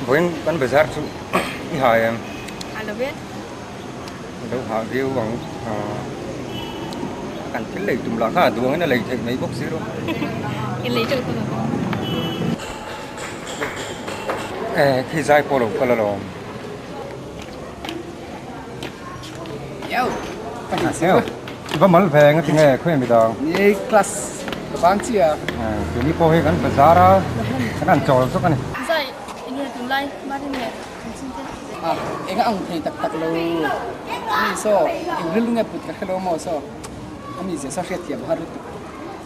Vawiin kan bazar chu i hai em? Hai lo ve. Lo hah viau ang. Kan thil lei tum lah kha a duangin a lei theih mai bawk si lo. I lei teuh tawh lo. E khi zai pawh lo kal alawm. Va mal ve nga tinge khawi mi dang. Ni class ka bang chi a. Tuni pawh hi kan bazar a kan han chawl zawk a ni. Zai enge tunlai Marin leh kan chhungte. A enga ang thei tak tak lo mi saw eng rilru nge put ka hre lo maw saw a mi zia saw hriat thiam har lutuk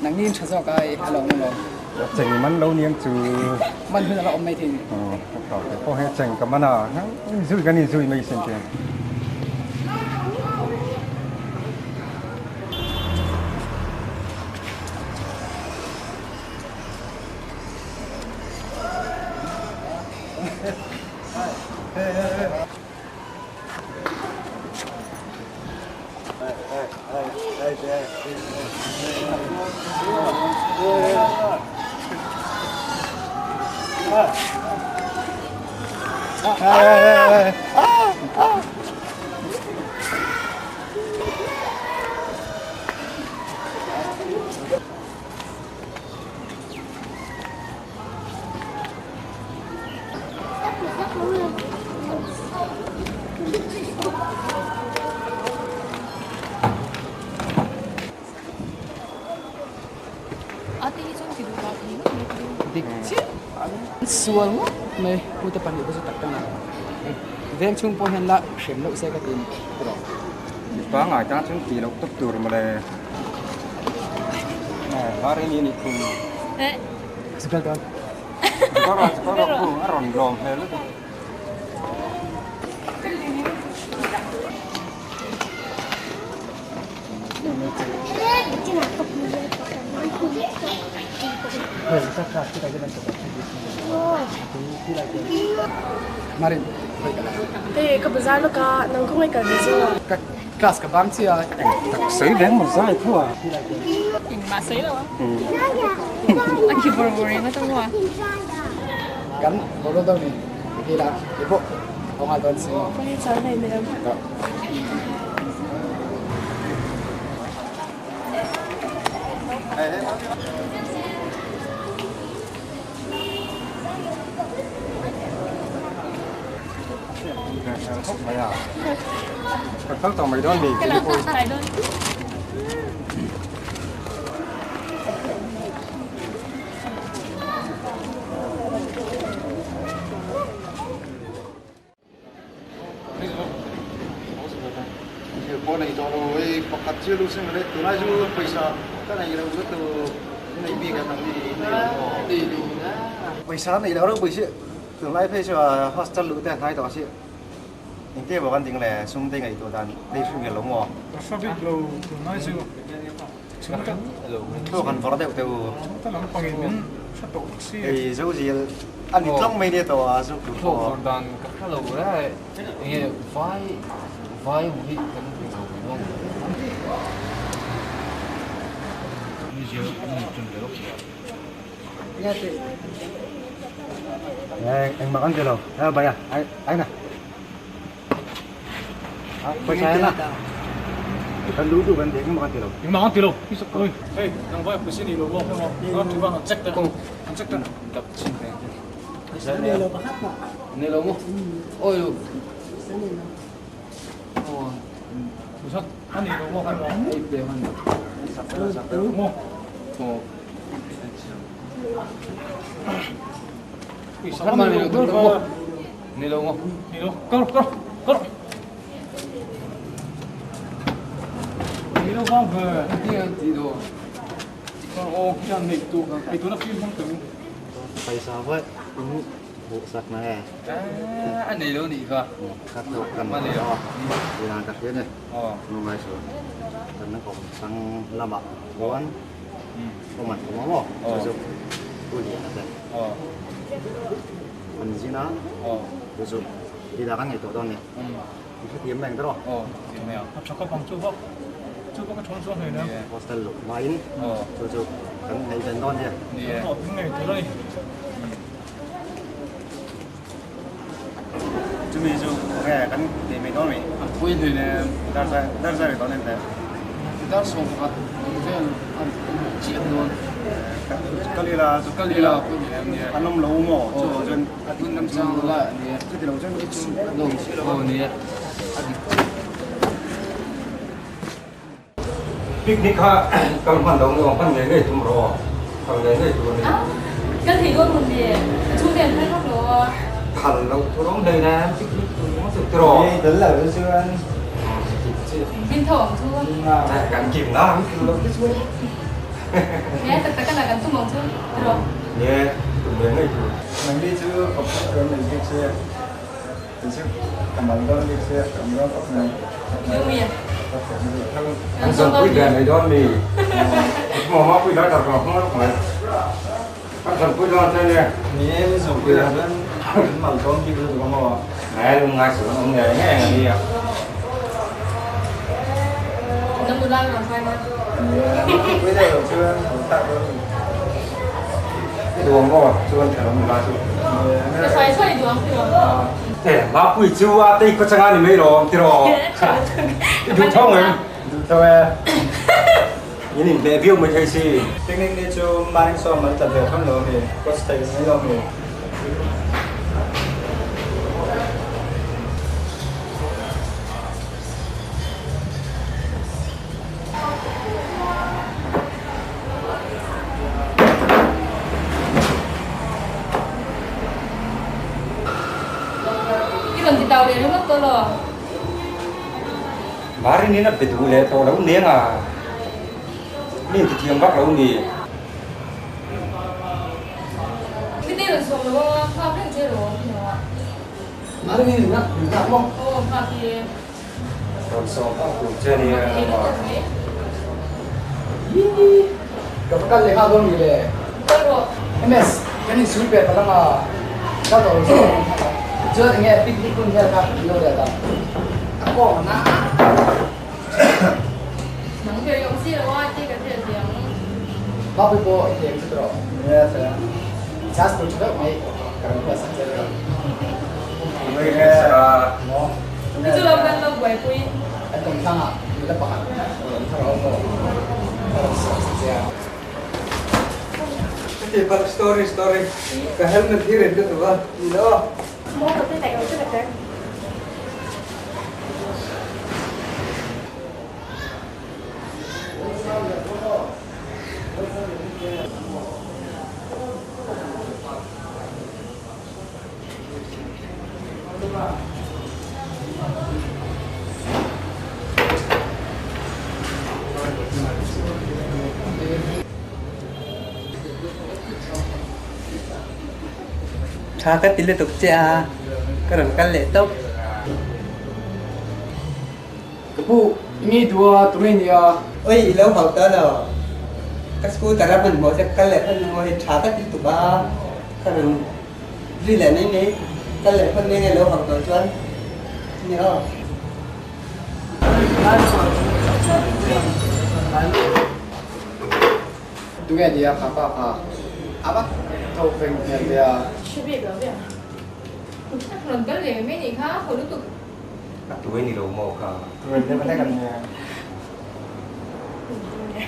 nang ni in tha zawk ai a lo awm alawm. Cheng man lo niang chu. Man hun a la awm mai thei ni. Aw pawh hi cheng ka man a zui kan inzui mai sin te. Dik chiah an sual ngawt mai pute pahnih te chu tak tak a veng chhung pawh hian la hrem loh se ka ti a ni tiraw. Mipa ngai tan chuan tih loh tawp tur mawle. Var in i nih thung. Chikal dawn. Chikal rawh chikal rawh khu a rawn lawm hmel lutuk. Marin khoi ka la. Hey ka bazar lawk a nang khawngaih kal ve zawk. Ka class ka bang chiah a. Tak sawi reng maw zai thu a. Engmah sawi lo a. A ki bawr bawr reng a ta maw a. Kan bawr dawn ni hi la i pawh a ngal dawn si maw. Ka hi chal hlei mai ang. Ka kal tawh mai dawn mi. Ka lo tlai dawn. Pawisa nei lo reuh pui si tunlai phei chu hostel luh te a hnai tawh si engte maw kan ding le sum te ngaihtuah dan te hi hrim nge lo maw Ka hre bik lo tunlai chu chhungte thluak han vawrh deuh teh u chhungte lampangin min hre tawh bawk si hei Zozial a ni tlawng mai nia tawh a zu tur Thluak vawrh dan ka hre lo e enge vai vai ho hi kan hmu lo mai Engmah kan ti lo bai a ai na pawisa na kan duh duh kan ti engmah kan ti lo engmah kan ti lo hei nang vai pawisa ni lo maw hei maw an check ta an check ta dap chin reng nei lo maw oi lo a nei lo maw hei maw ei pe han maw Pakhat mah nei lo tak tak maw? Nei lo maw? Nei lo. Kal kal kal. Nei lo vang ve. Ti an ti do. Kal o hian nei tu ei tu na phim hmang tu. Paisa vai in buh sak na e. A nei lo nih kha. Khat lo kan nei lo. Iran ka hria ne. Nungai chu kan na kom sang lama chuan awm an awm a maw chu chu pu lian a te an zin a chu chu ti dah kan ngaihtuah dawn a ni i hrethiam mai ang tawh a tha khawp ang chu bawk chu bawk a thawn chuang hlei nen hostel luh hmain chu chu kan ngaih ven dawn nia kan ngaihtuah a ni. Chumi chu nge kan tih mai dawn mi? An pui hlei nen. Dar zai dar zai ri dawn em le? Dar 11 vel a ri chiah dawn. Kal ila chu kal ila pui hlei nen nia. An awm lo maw? Chu lo chuan a dik lam chang la nia. Chuti lo chuan chu lo aw nia a dik chiah. Picnic kha kal hman lo nuam hman ngei ngei tum rawh aw, kal ngei ngei tur a ni. Kal thei dawn hmun le, ka chhung te an phal vak lo a. Phal lo tur awm hlei nen picnic tur emaw chu tiraw. Ni tel lo chu chuan. Min tho ang chu. Kan kim na an kim lo te chuan. Nge tak tak a kan tum ang chu tiraw. Nge tum ngei ngei tur. Nangni chu kawp tur an nei bik che. An zawnpui ve mai dawn mi? Mama pui lai tar ka hmang rawk mai. Kan zawnpui dawn che nia. Ni e, min zawnpui dawn chuan kan mal dawn bik lutuk a maw? Ngai lung ngai suh an awm ngei ngei ang a nia. Kan nula rawn hruai maw? Ni e, pui deuh loh chuan kan tak dawn a ni. I duang maw? Chuan thenawm nula chu. Ka hruai hruai i duang tiraw? E, Mapui chu a tei khaw changa ni mai lawm tiraw? I duh tho em? Duh tho e. In inhmeh viau mai thei si. Picnic ni chu Maring sawm an tlat ve tham lo ami, coach thei mai lo ami. I rawn ti tau leh ringawt tawh lo. Marin in a be duh leh tawh lo neng a, mi inti thiam vak lo ni. Mite rawn sawm lo a, nghak reng che rawh ti lo a. Marin in nghak nghak maw? Aw nghak hi. Rawn sawm vak tur che nia. Ka va kal leh nghal dawn mi le? Kal rawh. MS, kan insul ve palh anga ka tawh lo zawk ang. Chuan enge picnic hun vel kha kan lo leh ta. A kawng a na. Nang ber i awm si lo a, ti ka hriat ve ang. Babu pawh i thiam chu tawh. Yes eh. Chance tur tha deuh mai ka rawn huat sak che nia. Ngai ngai sak a. Maw? Chu chu lo kan lo buaipui. Kan tum thlang ah nula pakhat rawn thar awm maw? Ka rawn sawi sak che a. Ka ti palh story story ka helmet hi rin lutuk a ni lo. Maw ka ti tak lo che ka ter. Tha ka ti lutuk che a, ka rawn kal leh tawp. Ka pu, i ngei duh a, tunge nia? Oi, i lo hau ta lo. Ka scooter a hmanhmawh che kal leh phawt maw hei tha ka ti lutuk a, ka rawn zui leh mai mai. Kal leh phawt mai nge lo hau tawh chuan nia aw. Tunge nia kha pa kha a va tho feng hmel ve a. Hre bik lo ve a. Rawn kal ve mai mai nih kha, haw lutuk. A tuai ni lo maw kha? Tuai deuh hlek a nia.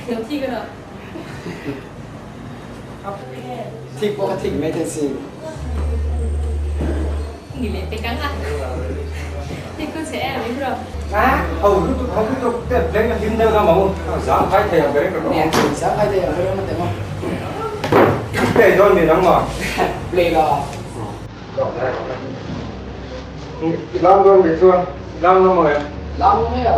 Lo thik a rawh. Thik pawh ka thik mai thei si. Ni leh pek ang a. Thik ku che em i rawh. A ho lutuk ho lutuk te beng a hlim deuh na maw? Zang phai thei ang ber ka rawh. Nia zang phai thei ang ber emaw teh maw. Play dawn mi nang maw? Play la. Lam dawn ve chuan lam dawn maw em? Lam dawn mai a.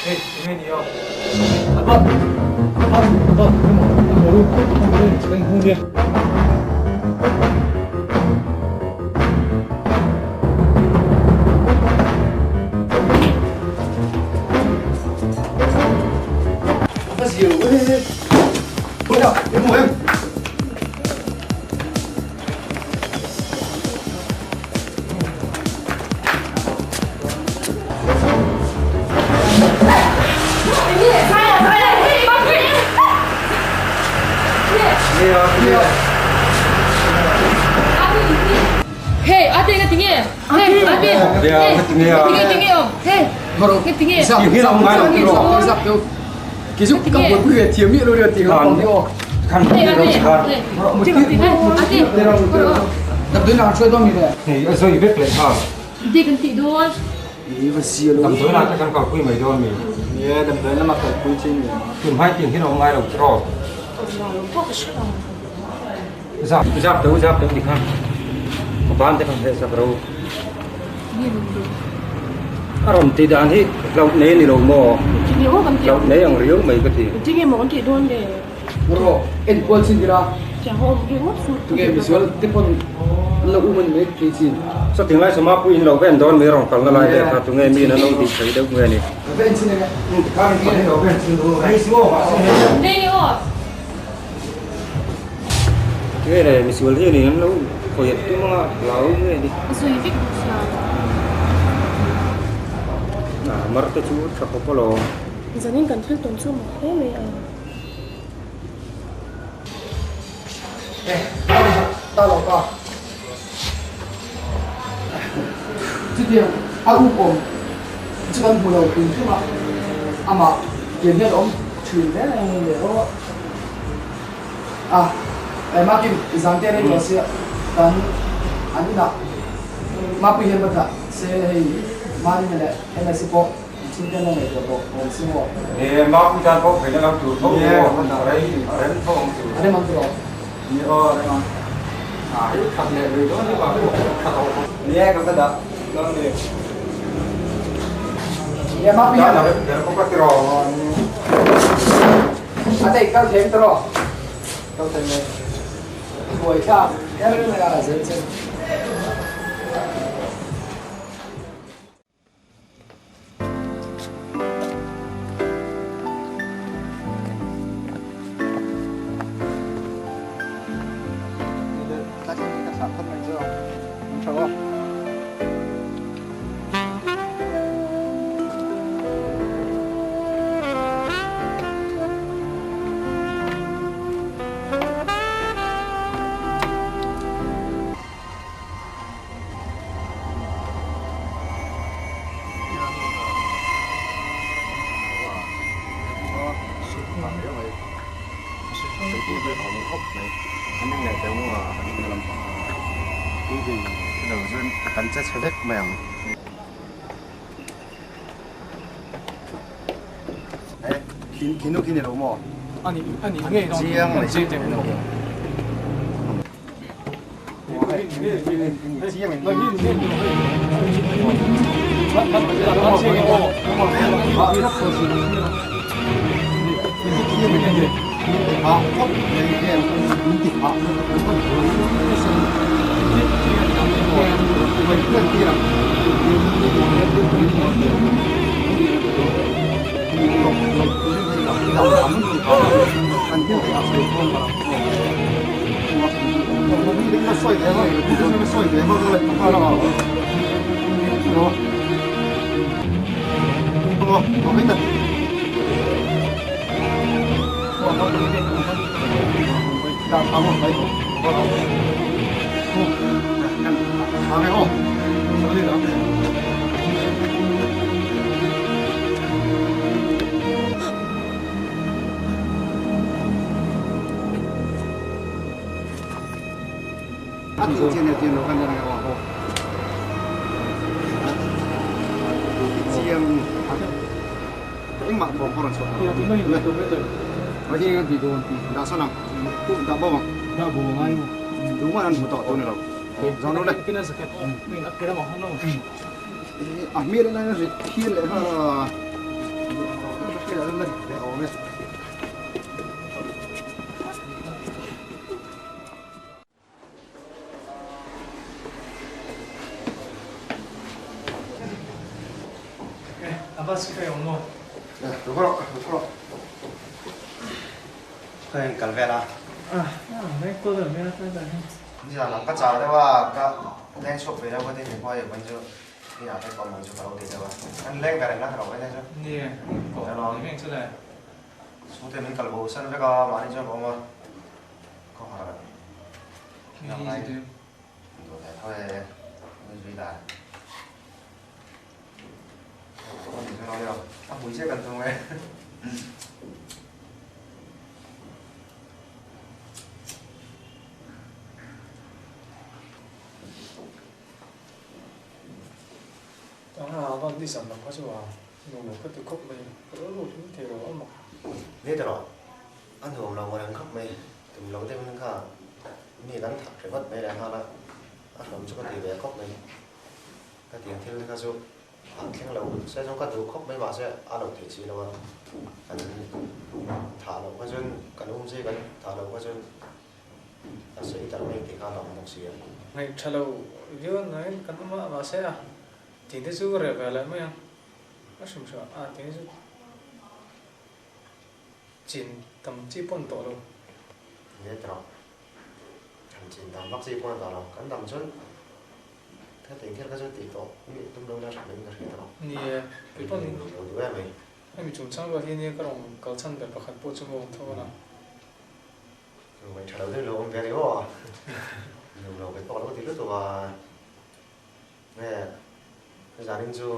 Hei, enge ni a? Albert! Albert! Albert! Emaw, emaw ru, emaw ru, ka inhung nia. Ka zir u he he. Khawiah, emaw em? Hey, ate nga tinge. Hey, ate. Hey, tinge tinge om. Hey. Nga tinge. Di kan tih dawn. Damdawiin ah te kan kalpui mai dawn mi? Nia, damdawiin lamah kalpui chi ni ang. Tun hmai tin hian a awm ngai lo tiraw? Zap, zap teu, zap teu ti khan ka ban te khan heh sak ro. A rawn tih dan hi hlauh nei a ni lo maw? Hlauh nei ang riau mai ka ti. Rawh enkual chin ila tunge misual te pawn an lo um a ni mai thei chin. Sawting lai sawma pui in lo ven dawn mai rawn kalna lai vel kha tunge mi in an lo tih thei deuh nge ni. Lo ven chin enge. Tikhan in pahnih lo ven chin ru rei si maw mahse hei. Tunge le misual hian in an lo khawih tum anga hlau nge ni. Mar te chu tha khawp alawm. Zanin kan thil tawn chu mak hle mai a. Eh, ta lo ka. Chutiang a up awm chu kan hmu lo tun hrim a, amah tiang hian awm thin hle leh aw. A, eh Makim, zan te rei tawh sia kan an inah Mapui hian va dah se hei Manina leh MSc pawh Chhungte na ngaihtuah tawh awm si maw? He Mapui tan pawh pheina lam tur tho maw? A rei a rem tho ang chu. A rem ang tiraw? Ni aw a rem ang. A hei khat leh rei dawn hi Mapui pawh khat a awm. Ni e ka va dah dawn ni. Ni e Mapui hian. A rem ber bawk a tiraw? A tei kal thei tiraw? Kal thei mai. Buai thlak her mai a zel che. Awm e. Abbas khi awm maw? Lo khaw rawh, lo khaw rawh. Khaw in kal vel a. Mai kual vel mai a tlai tlai hian. Nizan lam ka chau deuh a, ka leng chhuak ve deuh ka ti ni pawh hei vawiin chu hei ah te ka awm ang chu ka lo ti deuh a. Kan leng ber engla ka lo en e chu. Ni e, ka awm ni veng chu le. Chhungte min kal bo san vek a, mahni chuan ka awm a. Ka harh a. Ni e, Duh leh tho e, zui dan. A hmui chiah kan tum e. A van ni zan lam kha chu a nuam lo ka ti khawp mai, ka lo lut hlim thei lo a mak. Ni ta rawh, a nuam lo reng khawp mai, tum lo deuhin kha mi kan thak ringawt mai leh nghal a, a hlawm chu ka ti ve khawp mai. Ka tiang thil kha chu an thleng lo se chuan ka duh khawp mai mahse a lo theih si lo a, kan thah loh kha chuan kan um zui kan thah loh kha chuan a sawi tak mai tih kha a lo awm bawk si a. Ngaih tha lo viau nain kan awm a mahse a tih te chu ka reh ve leh mai ang a hrim hrim a tih te chu chin tam chi pawn tawh lo. Nge tawh kan chin tam vak chi pawn tawh lo kan dam chuan Ka tih kher kha chu tih tawh mi tum lo la hrim in ka hria tawh. Ni e, kei pawn in lo duh em mai. Hemi chungchang ruat hi nia ka rawn kal chhan ber pakhat pawh chu maw tho a. Ngaih tha lo deuh lo awm ve ni aw. Nuam lo kei pawh ka lo ti lutuk a. Nge zanin chu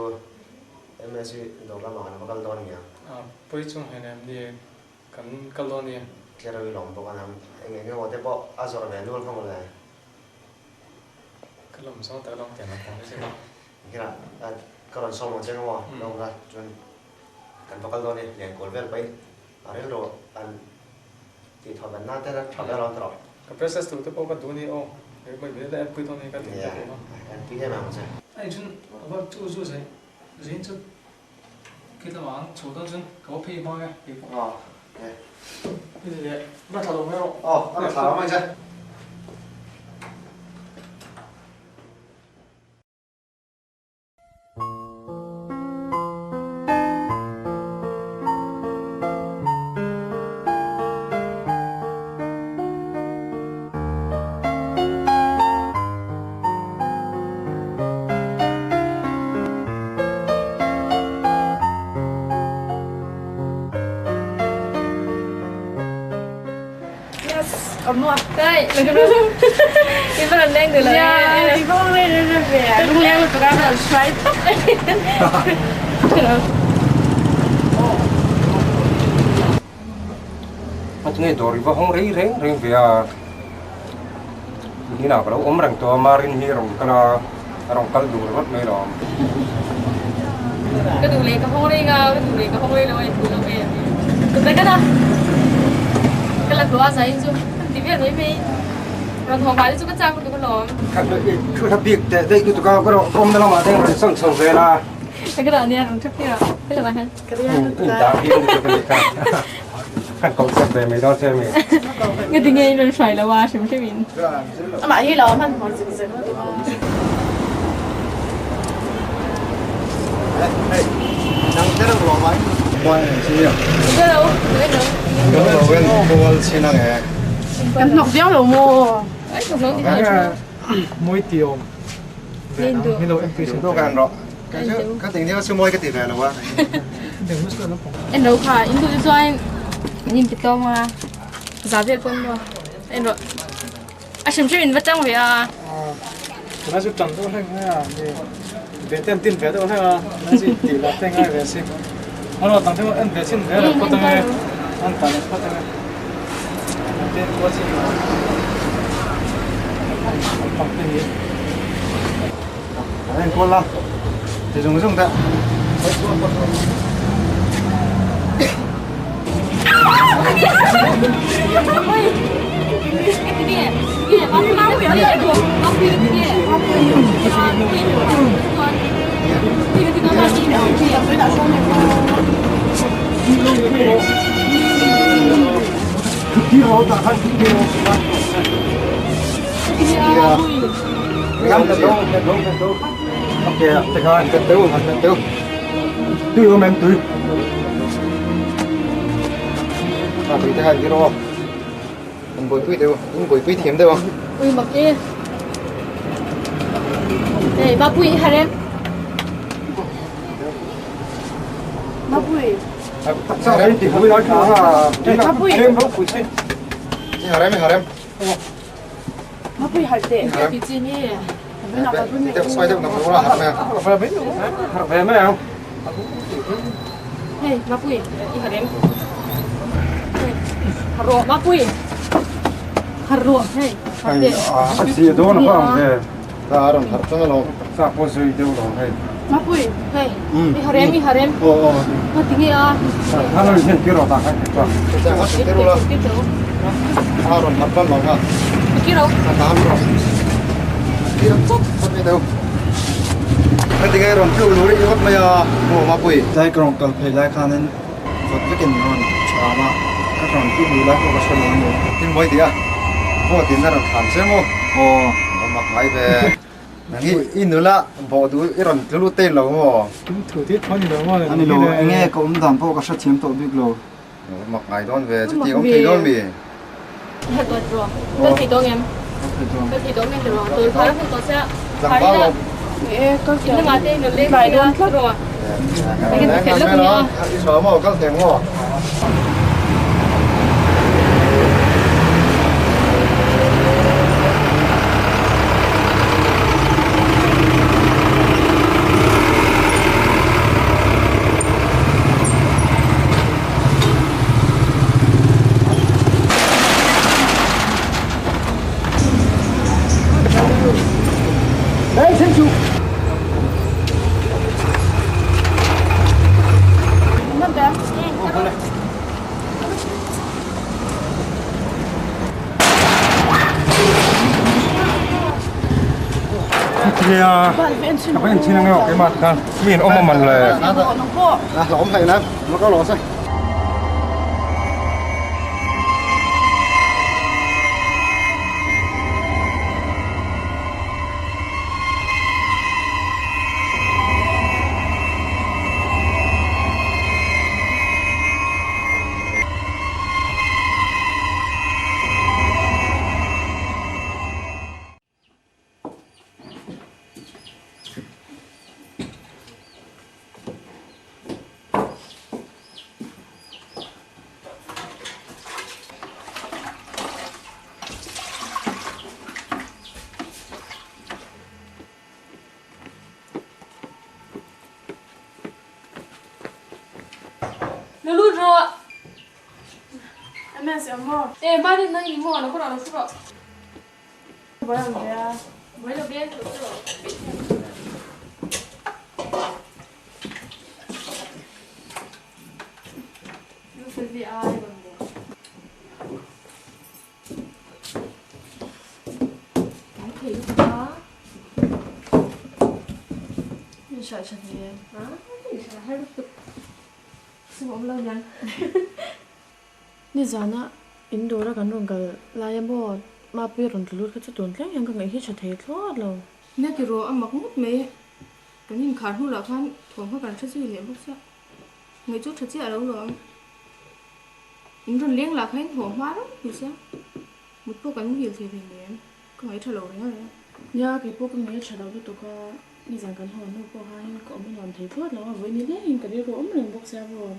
MSc dawr lamah kan va kal dawn nia. A pawi chung hei nem ni e kan kal dawn nia. Tlereuh i lawm bawk a nang eng eng emaw te pawh a zawrh ve nual kha mawle. Ka lawm zawng tak lawng tiang a thawng zet a. Engkira ka rawn sawm ang che nga maw lawng la chuan kan va kal dawn e lian kual vel pahin a rilru an tih thaw dan nan te la tha vel awn tawh. Ka process tur te pawh ka duh a ni aw mai mai la enpui dawn e ka ti te pawh a. Enpui em ang che. A inchhun a va chu zu zai zin chu khi lamah an chhuah dawn chuan ka va phei hma e kei pawh. Aw e. Ni leh la thla lo mai rawh. Aw a la thla lo mai che. Đây, i va rawn leng duh lo e. I va rawn leng duh ve a, lung leng lutuk a ka rawn hruai tawp mai. A tinge dawr i va hawng rei reng reng ve a, inah ka lo awm reng tawh a, Marin hi a rawn kal a, a rawn kal duh ringawt mai lo. Ka duh leh ka hawng reng a, ka duh leh ka hawng rei lo a inpui lo ve a ni. Ka pe ka na, ka la hlawh a zain chu ka ti vel mai mai. Rawn hawng vah te chu ka chak lutuk alawm. Ka thu hla bik teh daih lutuk a, ka rawn awmna lamah te rawn sawn chho vel a. Ka dah nia rawn thap tir a, helamah hian. Nga tinge in rawn hruai lo a hrim hrim in. Amah hi lo hmanhmawh zek zek lutuk a. Kan hnawk viau lo maw? Mawi ti awm ve ang hi lo en pui Kan rawh. Ka ting hian chu mawi ka ti ve lo a. En ro kha in duh chuan min in ti tlawm a za vel pawn maw en rawh a hrim hrim in va chang ve a. Tuna chu tan deuh hleng mai a ni ve te an tin ve deuh hleng a tuna chu intih lah te ngai ve si hmanraw dang te pawh en ve chin ve lo phawt ange an tah leh phawt ange an te en kual chin an pang te hi. An enkawl la ti zung zung deuh. Ui mak e. Hey, Mapui i harem. Mapui. Mapui. Harem harem. Mapui har teh. Ti chi nge. Hey, Mapui, i harem. Hey, haro Mapui. Haro, hey. Mapui, hey. I harem, i harem. Ma ti nge a. Ki ro. Tlai ka rawn kal phei lai khanin vawt vekin min rawn chham a, ka rawn tluk lui lai pawh ka hre lo a ni. Tin mawi tih a, vawt in a rawn thlam che maw? Aw, a mak ngai ve. Nang hi i nula bawh duh i rawn tlu lut tein lo maw? Tum thu tih thu a ni lo maw? A ni lo, enge ka awm dan pawh ka hrethiam tawh bik lo. A mak ngai dawn ve, chuti awm thei dawn mi? Ka dawt rawh, ka thei dawn em? Ka thei dawn em rawh, dawr phar a hun tawh sia. Phar ila, in lamah te in rawn leng thei a rawh. Enge ti fel lawk nia. I tha maw, kal thei maw? Lo lut rawh. Ms awm maw? E Marin nang i maw lo kawr ah lo thu rawh. Buai awm ve a. Buai lo ve lo thu rawh. Lu fel ve a i rawn le. Tlai thei lutuk a. Min hriat tha hle. A min hriat har lutuk. Sum awm lo niang. Nizana in dawra kan rawn kal lai a maw Mapui a rawn tlu lut kha chu tun thleng hian ka ngaih hi tha thei thlawt lo. Nia ti rawh a mak ngawt mai. Kan inkhar hnu lah khan thawm kha kan hre zui leh bawk sia. Ngaih chu tha chiah lo lo ang. In rawn leng lah kha in haw hma reng tih sia. Mut pawh kan muhil thei thei mai em? Ka ngaih tha lo reng a reng. Nia kei pawh ka ngaih tha lo lutuk a, nizan kan haw hnu pawh khan ka awm a nuam thei thlawt lo a, vawi ni lengin ka rilru awm reng bawk sia maw.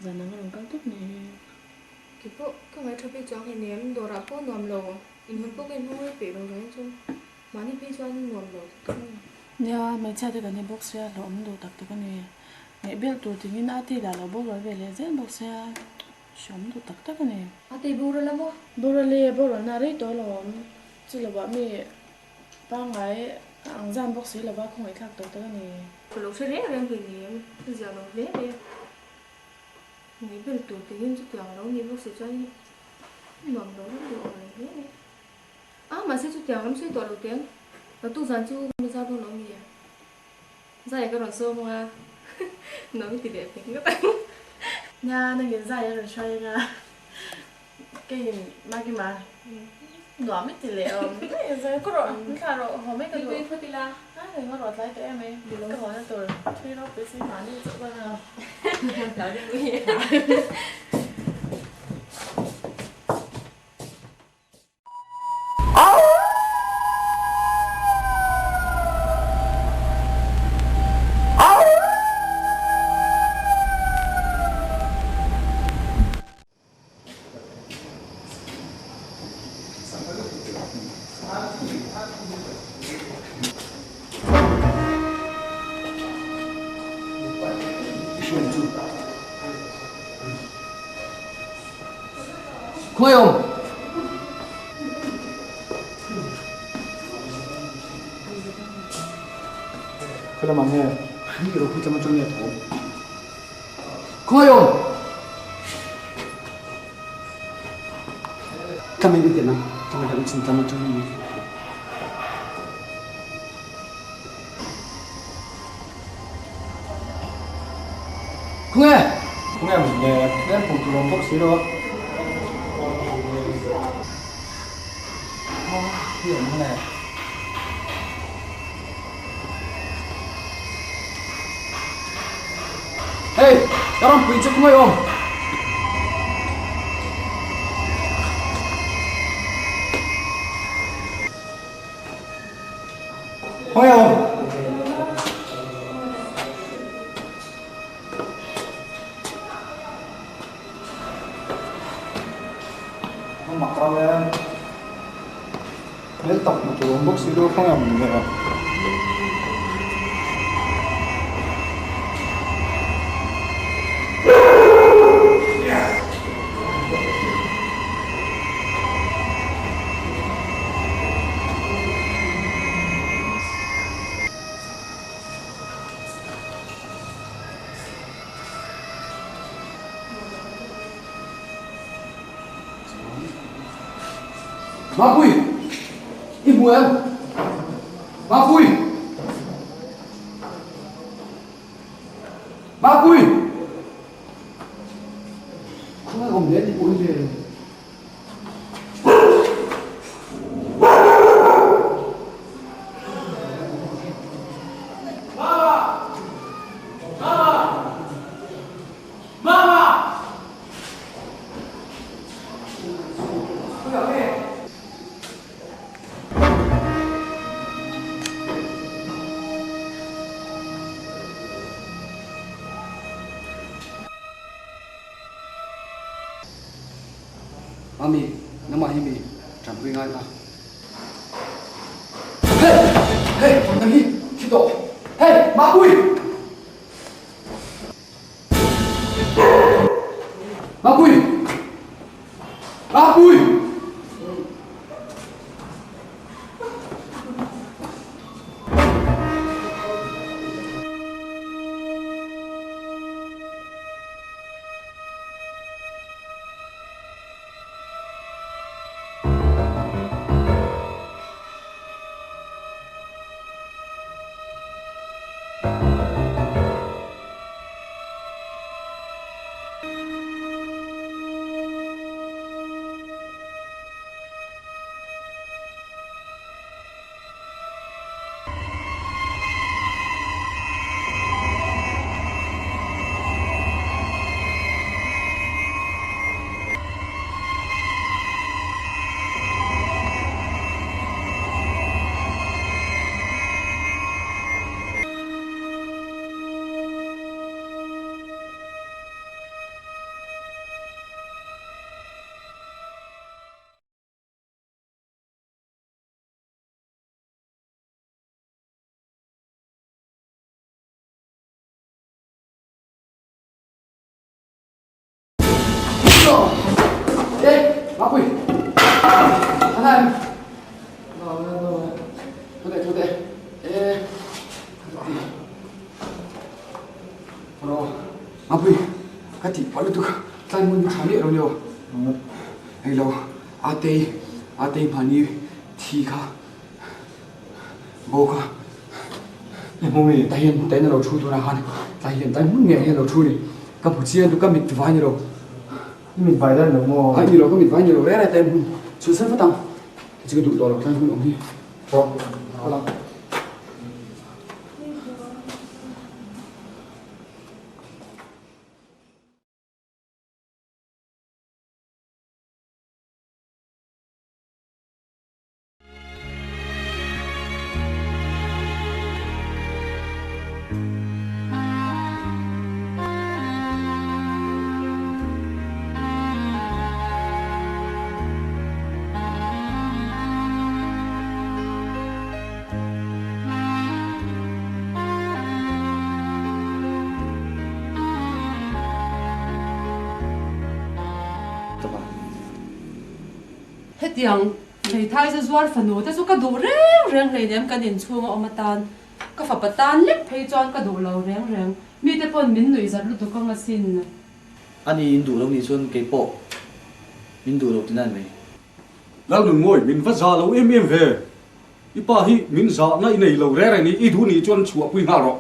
Zan ang a rawn kal tawp ni hi. Kei pawh ka ngaih tha phei chuang hei nem, dawrah pawh nuam lo, inhawn pawh ka inhawng rei peih lo reng chu mahni phei chuan nuam lo tak tak a ni. Nia, hmeichhia te kan ni bawk sia, hlauhawm duh tak tak a ni. Ngaihbelh tur tingin a tih lah lo boral ve leh zel bawk sia, hreawm duh tak tak a ni. A tei boral a maw? Boral e, boralna a rei tawh alawm. Chu lovah mi pangngai a ang zan bawk si lova khawngaihthlak tawh tak a ni. Ka lo hre reng reng hlei nem, ka zia lo hle mai a. Ngaihbelh tur tingin chutiang a lo nih bawk si chuan nuam lo ram duh ang reng hle mai. A, mahse chutiang ram sawi tawh lo teng, naktuk zan chu mi zar dawn lo mi a. Zai ka rawn sawm ang a, nuam i ti leh pek ngawt ang. Nia, nangin zai a rawn hruai ang a. Keiin Makima nuam i ti leh awm daih zai ka rawh min thlah rawh haw mai ka duh. Tui phawt ila. A eng a rawh tlai tawh em ai. Ka haw na tur thui ropui si mahni chauh ka la. Lo ding ui. Khawi awm? Khawi lamah nge? Ni ro pui tlama chang nge thawm? Khawi awm? Tlama in tena, tlama hian chin tlama chang nge. Khawnge? Khawnge mun le? Tlem hmuh tur awm bawk si lo a. Hi awm le. Hey, ka rawn pui che khawnge awm? Khawnge awm? A mak rau e. Hmel tak hmu tur awm bawk si lo khawnge awm le? Mapui! I hmu em? Mapui! Mapui! Khawngaih awm hle tih pawh hi ve. Mami, nangmah hi mi tanpui ngai kha. Hey! Hey! Nang hi thi tawh. Hey! Mapui! Mapui! Mapui! Mapui! Thana em? Thu teh, thu teh. E, Ro, Mapui, ka tih palh lutuk. Tlai hmun tha miah lo ni aw. Hei lo, Atei, Atei hmani thi kha Bo kha i hmu mi? Ta hian ta hian a lo thu tunah khan ta hian ta hmun ngei hian a lo thu a ni. Ka hmu chiang chu ka mit vai ni lo. I mit vai dan lo maw? Ai ni lo, ka mit vai ni lo reng reng ta em. Chhun sen vat ang. Kei chu ka duh tawh lo tlai hmun awm hi. Rawh. Kal ang. Hetiang hmeithai za zuar fanu te chu ka duh reng reng hleinem kan inchhung a awm atan ka fapa tan lek phei chuan ka duh lo reng reng mite pawn min nuih zat lutuk ang asin. Ani in duh lo nih chuan kei pawh min duh lo tihna a ni mai. Lalnunmawi min va za lo em em ve. I pa hi min zahna i nei lo reng reng ni i duh nih chuan chhuahpui nghal rawh.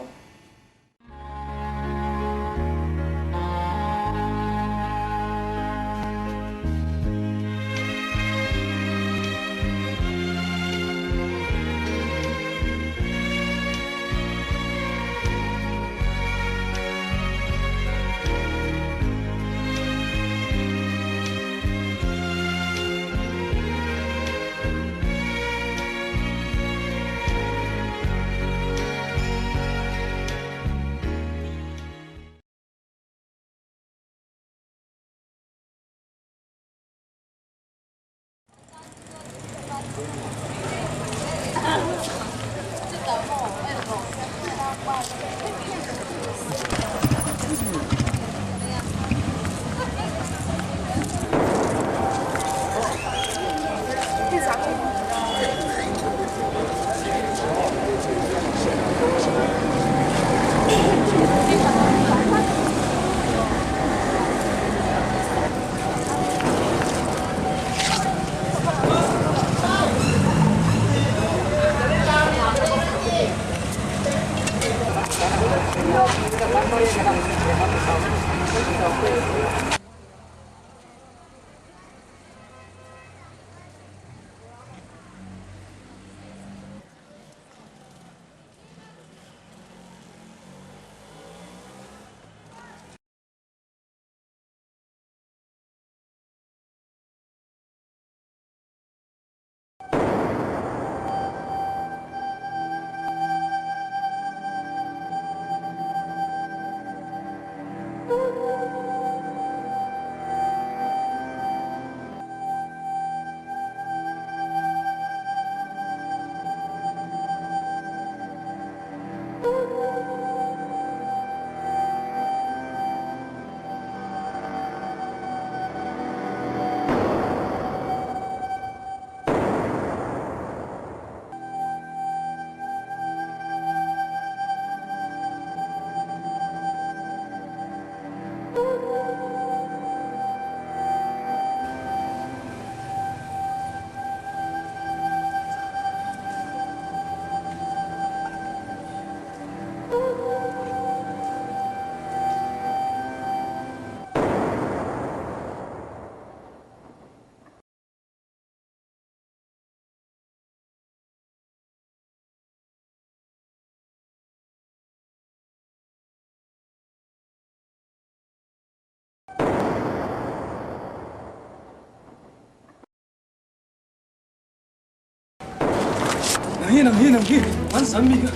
Nang hi, nang hi, nang hi, an san mi kha.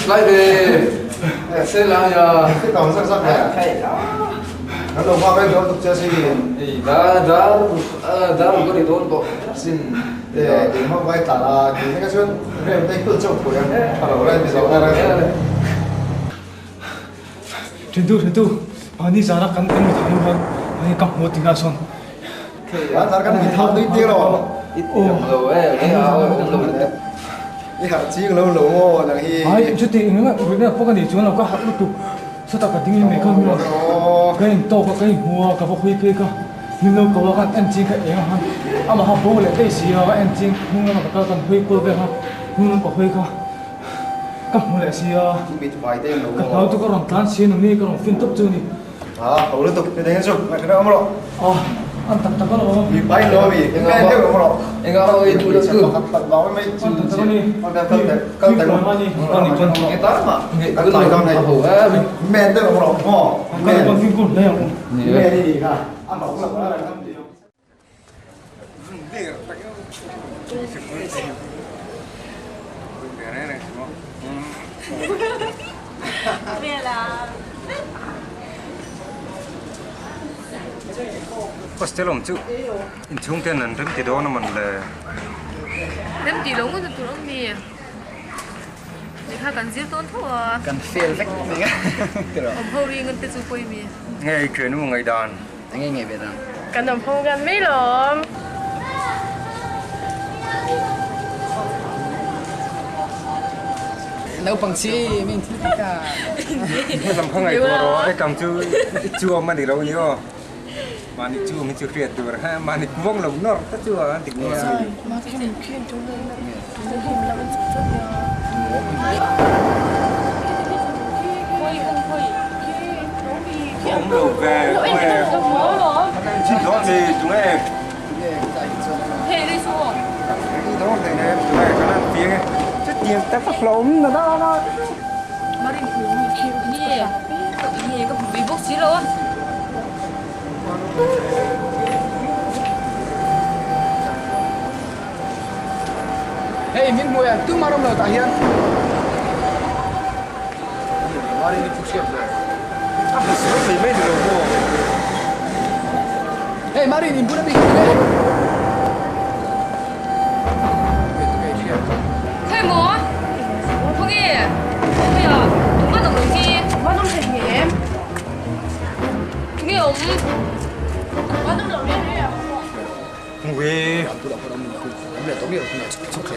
Lai ve se la ya da da da ko ri don to sin Thentu thentu mahni zana kan kan mi thang khan mahni ka hmu tingah sawn An tar kan mi thau tui ti ro. I ti ang lo e, nge a awm lo lutuk. I harh ching lo lo maw nang hi. Ai chuti eng eng ruihna pawh ka nei chuan lo ka harh lutuk. Sawtah ka ding in mai kha min rawn ka in tawk a ka in hmu a ka va hawi phei kha min lo ko a kan en ching kha eng a han amah kha bo leh daih si a ka en ching hnung lamah ka kal kan hawi kual vel kha hnung lam ka hawi kha ka hmu leh si a ka hlau chu ka rawn tlan si a ni ka rawn fin tawp chu a ni. A ho lutuk ni deng chu ngaih kha awm rawh. A an tak tak alawm. Mi pai lo mi engah deuh awm rawh. Engah pawh i duh lo chu. Pakhat pakhat vang mai mai an tak tak ani. Kal teh kal teh ani ani chuan nge ta ma kan tlai dawn hei. A ho em. Men deuh awm rawh maw. Kan kan fimkhur hle ang. Men i nih kha a hlauh hlauh a. Hostel awm chu inchhung ten an rem ti dawn a mawn le. Rem tih lo ngawt na tur awm mi? Lehkha kan zir dawn tho a. Kan fail vek mai a. Awm ho ri ngan te chu pawi mi? Nge i thiannu ngaihdan? Enge nge ve dan? Kan awm ho gan mai lawm. Naupang chi min thil ti ta. Lam kha ngaihtuah rawh a tang chu i chuam a ni lo ni aw. Mahni chuam hi chu hriat tur a mahni vawng lo nawr ta chu a dik nuam a ni. Awm lo ve chin dawn ni tunge chutiang tak a hlauhawm na na Hei min hmuh em tumah ram lo tah hian Marini phu hriat ve. A hmu sual mai mai ni lo maw? Hei Marini in bul a mi hi le. Hei maw? Khawnge? Khawnge a? Tumah awm lo hi. Tumah awm thei em? Tunge awm? Tumah awm lo reng reng a. Ui.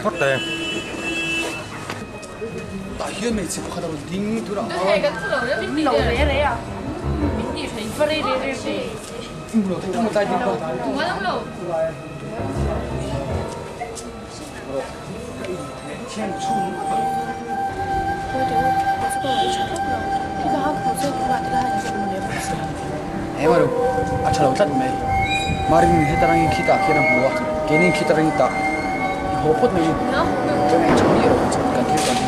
Phawt te. Tah hian hmeichhe pakhat a rawn ding tur a. Hei kan thu lo reng Min lo re re a. Min ti thei va re re re re. Lo thei tum tlai ding pa. Tumah awm lo. He maru a tha lo tlat mai. Marin heta rangin khitah khian a hmu a, keinin khita rangin tah i haw phawt mai u. Chuan eng chhung ni erawh chuan kan thil tan hi.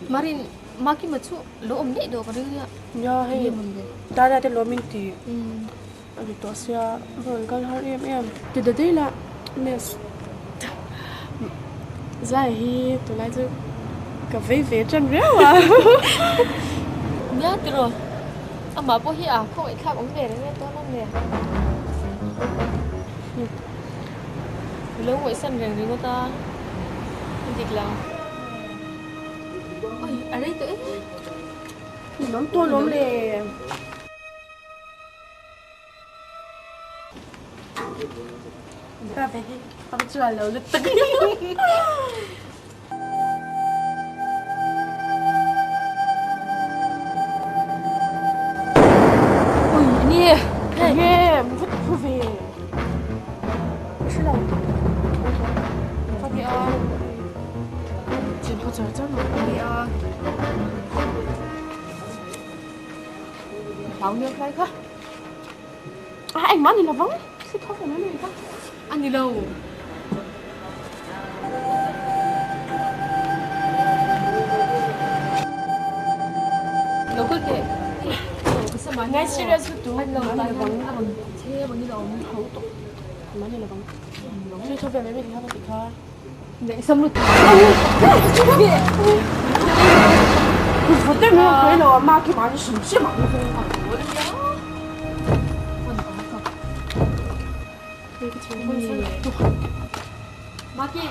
Marin Makima chu lo awm daih dawh ka ring nia. Nia hei Dada te lawm in ti a ni tawh sia a rawn kal har em em. Ti da daih la miss Zai hi tunlai chu ka vei ve tan riau a. Nia tiraw amah pawh hi a khawngaihthlak awm ve reng e tawn awm le. Lo ngawihsan reng ringawt a a dik lo. Oi a rei tawh em? Lawm tawh lawm le. Ka ve hi a va chuan lo lutuk. Oi ni Nge vut phu ve. Hre lo. Ka ti a. Chin phu char char mai. Ka ti a. Hlau nia khlai kha. A engmah ni lovang. Si tho ve mai mai kha. A ni lo. Lo kal teh. Ngai serious lutuk. A ni lo, a ni lovang. A rawn che angin a awm tho tawh. A ni lovang. Thil tho vel mai mai ti khan a ti kha. Ngaihsam lutuk. Maki.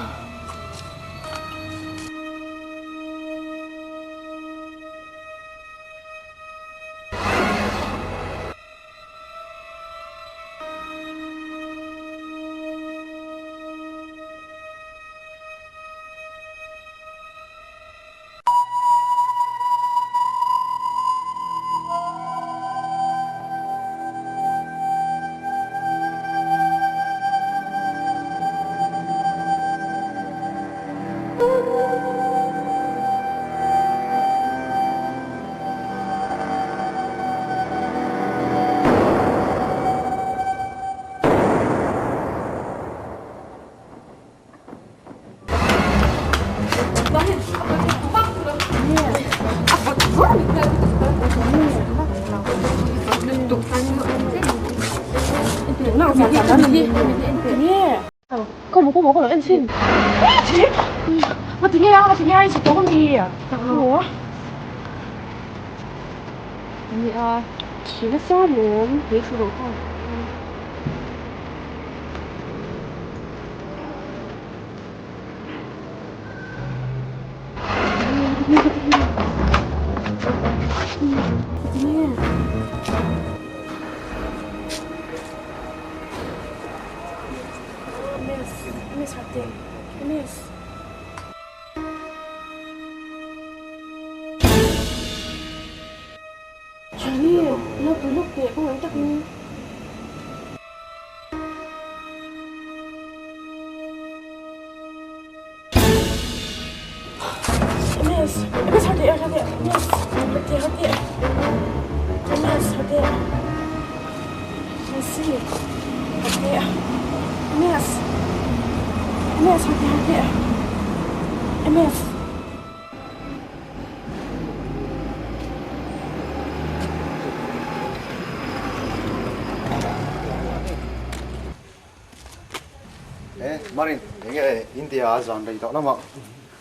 E Marin, enge India a zan rei tawh lamah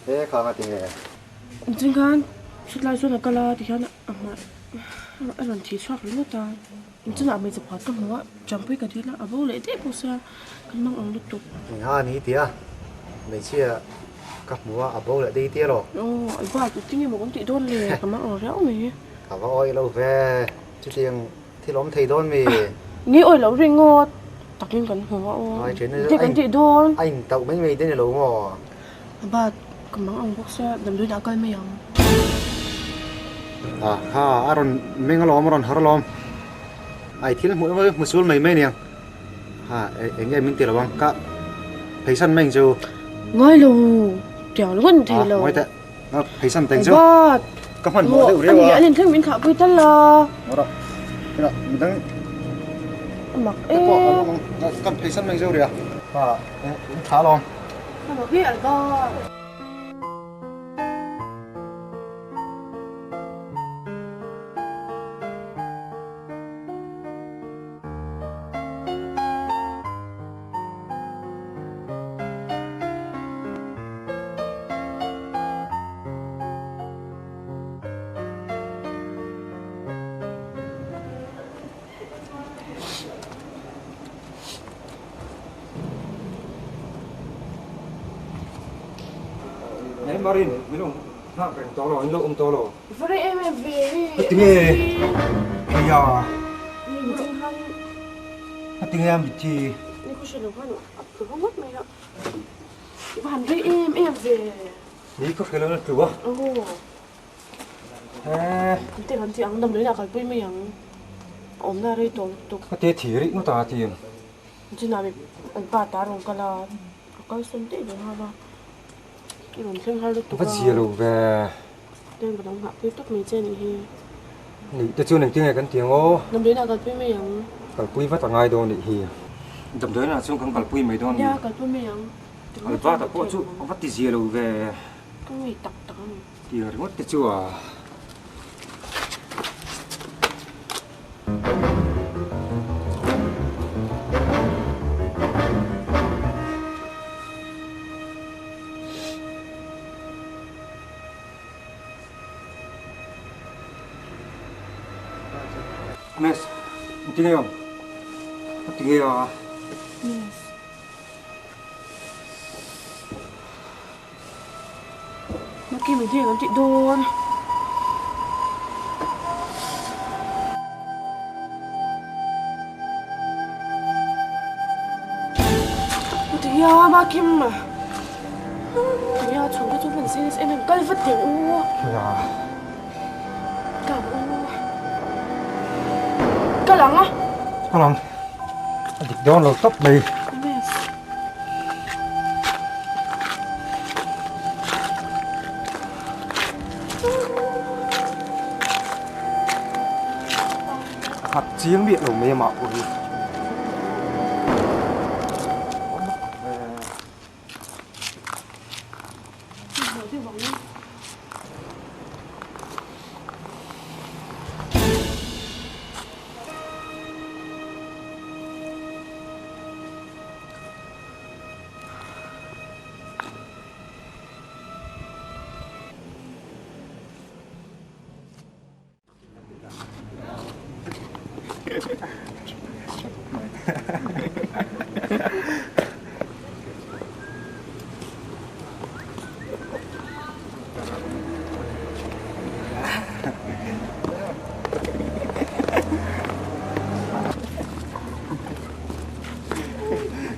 e kha nga tinge? Engtin khan hritlai chuan a kal a tikhian a hmai a rawn thih chhuak ringawt a, engtin ah hmeichhe pakhat ka hmu a, champui ka dil a, a bo leh daih bawk sia, kan mang ang lutuk. Engha a ni tia, hmeichhia ka hmu a, a bo leh daih tia lo. Aw, i bak engtin nge maw kan tih dawn le, ka mang ang riau mai. Ka va awih lo ve, chutiang Thil awm thei dawn mi? Ni awih loh ringawt takin kan hmu a aw. Te kan tih dawn. A intauh mai mai te ni lo maw? A bat ka mang ang bawk sia damdawiin ah kal mai ang. Ah ha a rawn meng alawm a rawn har alawm. Ai thil hmuh emaw hmu sul mai mai aniang. Ha eng nge min ti lo ang ka pheisan mai ang che u. Ngai lo tiang lo kan thei lo. Ah ngawi teh. Pheisan teng chu. Bat. Ka hman hmuh deuh riau a. Ani thleng min thlah pui tal a. Ngawra. Kena midang. Mak e. Kan pheisan mai zo ria. Ha, in tha lawm. Mak e Albert. Nei Marin, min awm nghak reng tawh lo, in lo awm tawh lo. Vare em em ve. Tinge heia. Tinge a mitthi. Ni khaw hre lo khan a tlu ngawt mai a. I va han rei em em ve. Ni khaw hre lo a tlu a. Aw. Te kan ti ang damdawiin ah kalpui mai ang. A awmna rei tawh lutuk. Ka te thi rih ngawt a ti. Chinah mi an pa ta rawn kal a, a kalsawn daih ve nghal a. I rawn thleng har lutuk a. Va zia lo ve. Ten ka lo nghah pui tawp mai che nih hi. Nih te chuan engtin nge kan ti ang aw? Damdawiin ah kalpui mai ang. Kalpui vat a ngai dawn nih hi. Damdawiin ah chuan kan kalpui mai dawn a ni. Nia, kalpui mai ang. Albert-a pawh chu a va ti zia lo ve. Ka ngei tak tak a ni. Tiang ringawt te chu a. Miss, tinge awm? Tinge a? Miss. Maki min hi kan tih dawn. Tia Makim. Tia chhung te chu hman serious em em kal vat teh u. Ya. Kal u. Kal ang a. Kal ang. A dik dawn lo tawp mai. Yes. Khat chiang miah lo mai amah pawh hi.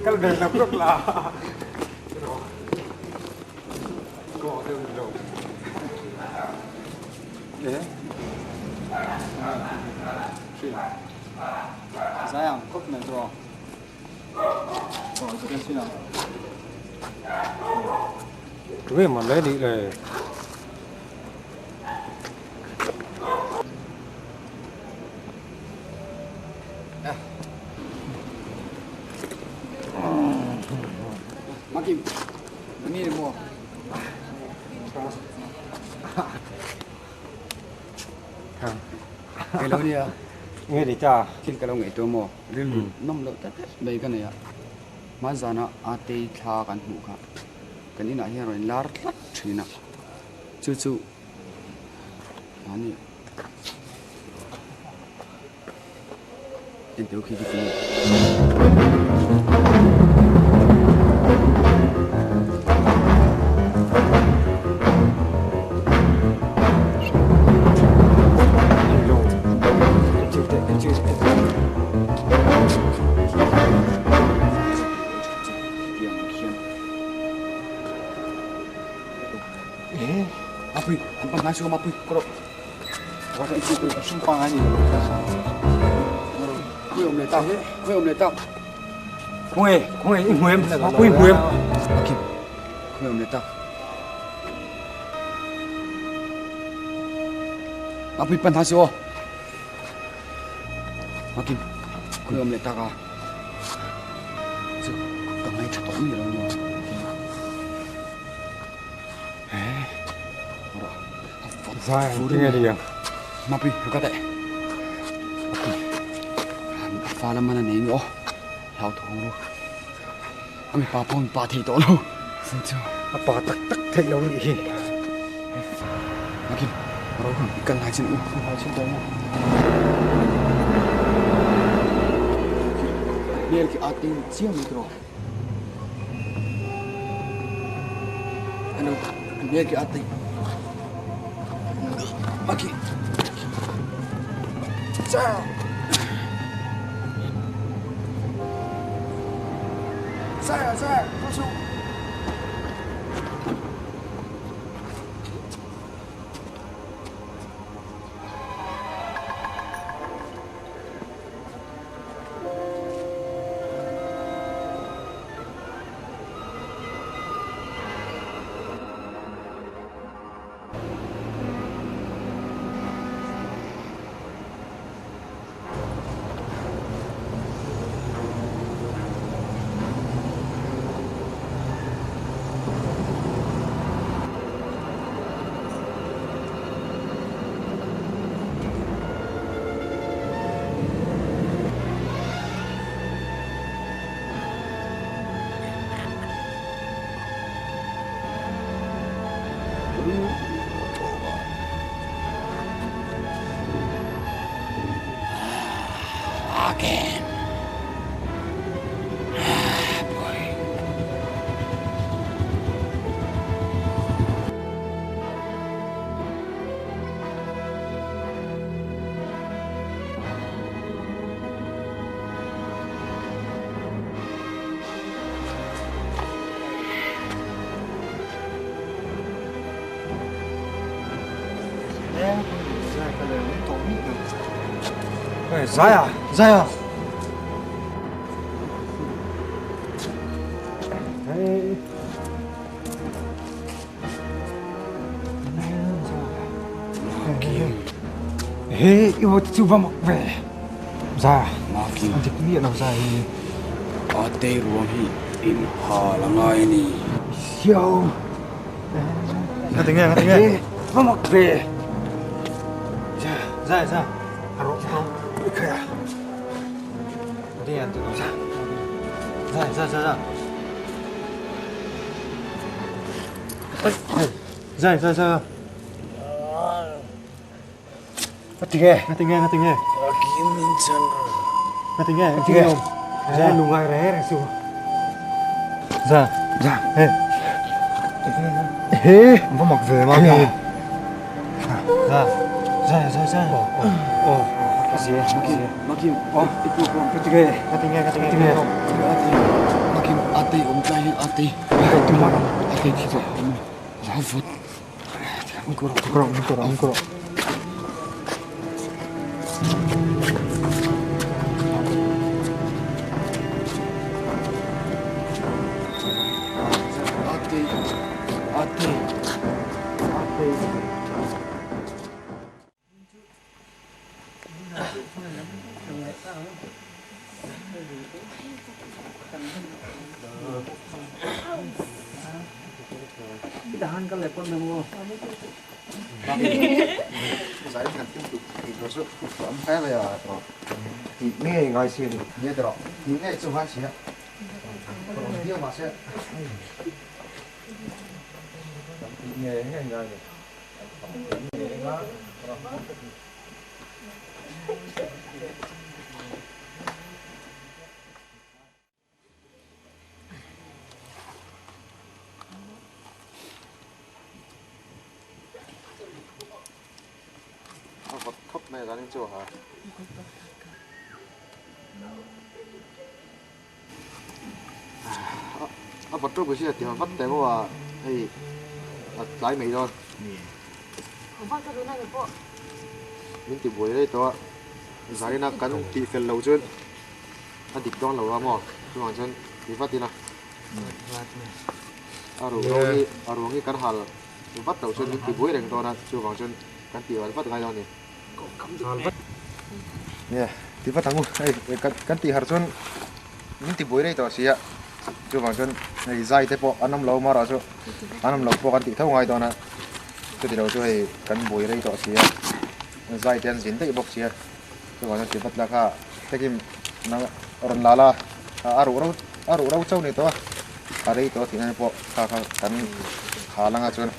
Kal ve hlawk hlawk la. Tunge man le nih le. Makim, ni ni maw? Hello nia. Nge ni ta? Thil ka lo ngaihtuah maw? Rilru nawm loh tlat tlat mai ka nei a. Hmanzana Atei thla kan hmuh kha kan inah hian rawn lar tlat thin a. Chu chu mahni Enteu khi khi tinge? Mapui, an pan hnai chu mapui, ka rawh. Khawnge, khawnge i hmu em? Mapui i hmu em? Mapui pan hna su aw. Makim, khawnge awm leh tak a? Chu, ka ngai tha tawh mi lo maw? Zai ang tinge ni ang. Mapui, ka teh. A fa lam mana nei ni aw. Hlau thawng ru. A mipa pawh mipa thei tawh lo. Sin chu. A pa tak tak theih lo nih hi. Makim, ro khan i kal ngai chin u. Ngai chin tawh maw. Hmel khi a ting chiang mai tawh. Ano, hmel khi a ting. Maki. Cha. Zai zai, tu chu. Zaia! Zaia! He, i wo chu va mak ve. Za, a dik miah lo za hi. A tei ruang hi in hal a ngai a ni. Siau. Nga tinge, nga tinge. He, va mak ve. Za, za, za. A rawh rawh. I khai a. Tinge an ti lo. Za, za, za, za, za. Zai, zai, zai. A tinge, a tinge, a tinge. A kim min chan ro. A tinge, a tinge. Zai lungai re re su. Za, za, he. He, va mak ve ma nge. Za, zai, zai, zai. Oh, oh, oh. Zia, zia. Makim, oh, itu ko. A tinge, a tinge, a tinge. Makim, ate om tlai hian ate. Ate thi tawh awm a. Za vawt. Kawrh, kawrh, kawrh. Ate, ate, ate. A vawt khawp mai a zanin chu ha. A vawt ropui si a ti vat teh maw a hei a tlai mai dawn. Min ti buai rei tawh a zanin a kan tih fel lo chuan a dik dawn lo a maw chuvang chuan ti vat ila a ruang hi a ruang hi kan hal vat loh chuan min ti buai reng dawn a chuvang chuan kan tih vat vat ngai dawn a ni. Nia ti vat ang u hei kan tih har chuan min ti buai rei tawh si a chuvang chuan hei zai te pawh an awm lo marawh chu an awm lo pawh kan tih tho ngai dawn a chuti lo chu hei kan buai rei tawh si a zai te an zin daih bawk si a chuvang chuan ti vat la kha takim nang rawn la la a ruh ro a ruh ro chauh ni tawh a a rei tawh tih na pawh kha kha kan hal anga chuan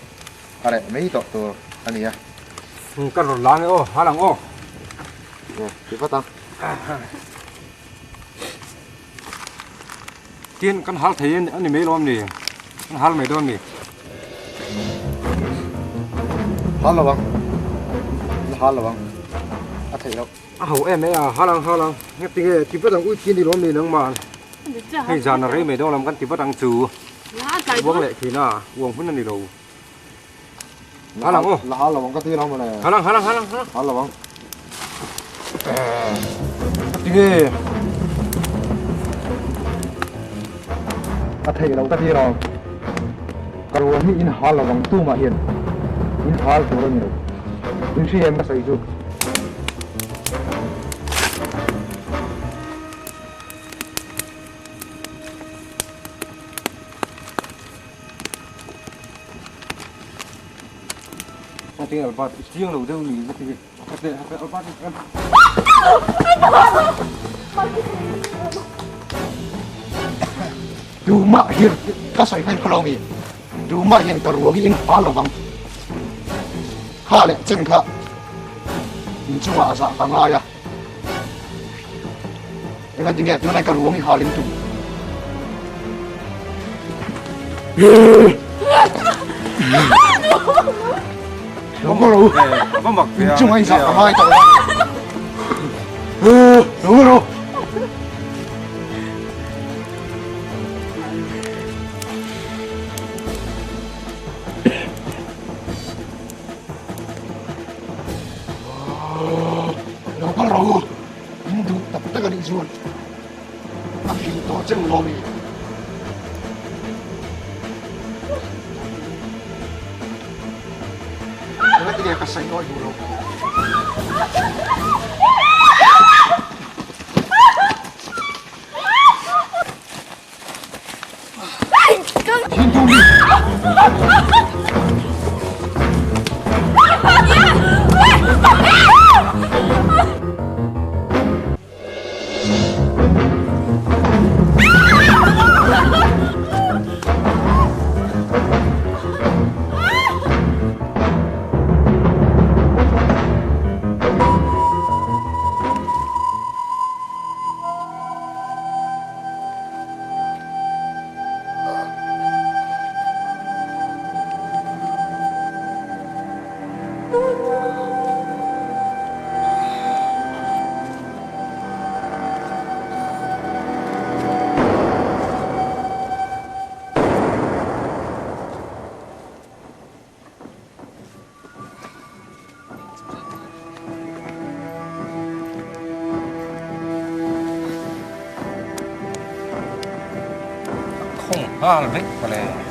a reh mai tawh tur a ni a. Ka rawn la nge aw, hal ang aw. Ti vat ang. Tin, kan hal thei a ni mai lawm ni? Kan hal mai dawn ni? Hal lo ang. La hal lo ang. A theih loh. A ho em mai a, hal ang hal ang. Nge tinge ti vat ang ui ti a ni lawm ni nangmah? Hei zan a rei mai dawn lam kan ti vat ang chu. Uang leh thin a, uang hun a ni lo. Hal ang aw. La hal lo ang ka ti lo mawle. Hal ang hal ang hal ang hal ang. Hal lo ang. Tinge. A theih lo ka ti lo. Ka ruang hi in hal lo ang tumah hian in hal tur a ni lo. In hria em ka sawi chu. Hati Albert i chiang lo deuh ni ka ti. Hati hati Albert i kan. Tumah hian ka sawi hman kha lo mi. Tumah hian ka ruang hi in hma lo vang. Kha leh chen kha inchungah a zah ka ngai a. Engah tinge tunah ka ruang i hal in tum. Chung ai zah ka ngai tawh. Lo ro. Lo kal ro. A hlim tawh che maw mi? Engati nge ka sawi awih duh lo? Khawng nghal vek mawle.